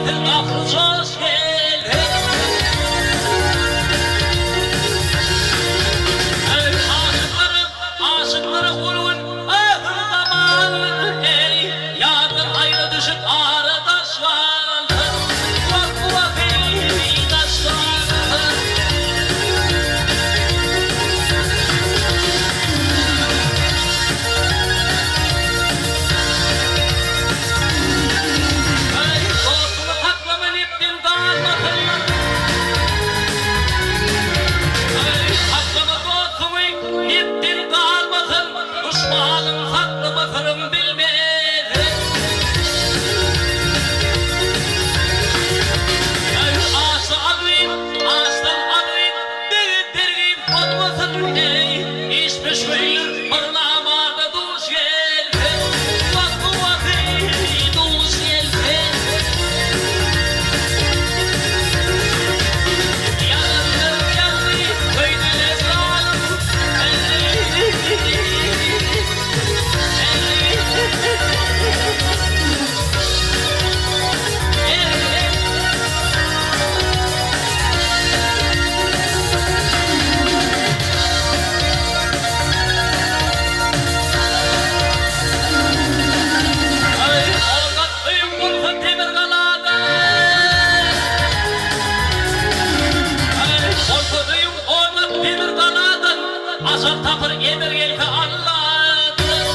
gelsin, gahry joş gelsin. Eý, aşyklara, aşyklara ol gün ahyr zamandyr, eý, ýardan aýra düşüp ara daş galsyn, wah-wah-eý, daş galsyn. Eý, dostuňy saklama nepden galmasyn. Eý, saklama dostuňy nepden galmasyn, duşmanyň saklama syryn bilmezin. Eý, açda agyn, açdan agyn, bege bergin bolmasyn, eý, iş püşgüldür, bir namarda duş gelse, wah-wah-eý, duş gelse. Ýalanlar ýagny köýdüler zalym, Aý, ogat öýüň bolsa demir galada. Aý, bolsa öýüň ogat demir galadan, Ajal tapyr emir gelse Alladan.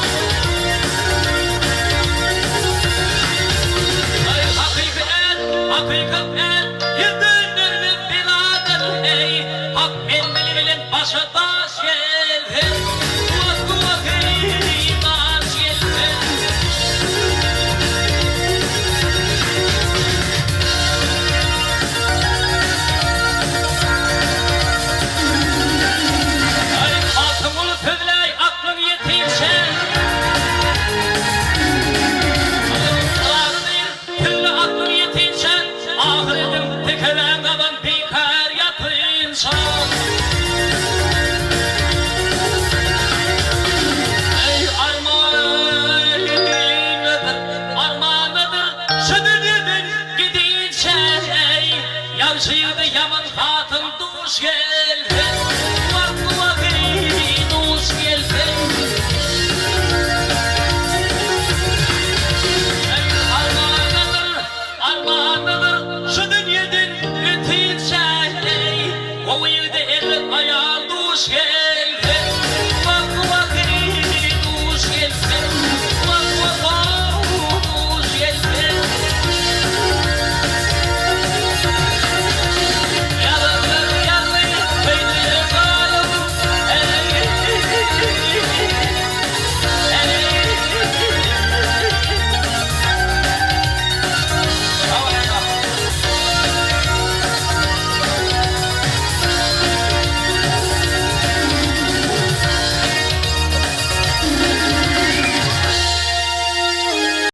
Aý, hakyky är, hakykat är, ýer döndermez beladan, eý, Hak menzili bilen başa daş gelse, Wah-wah, eý, daş gelse. Aý, Magtymguly sözläý aklyň ýetinçä. Pyragy diýr, sözle aklyň ýetinçä. Ahyr ediň tekeläň gazan bikär ýatynça. Eý, armanadyr, armanadyr, şu dünýeden gidinçä, eý, ýagşy ýigide ýaman hatyn duş gelse.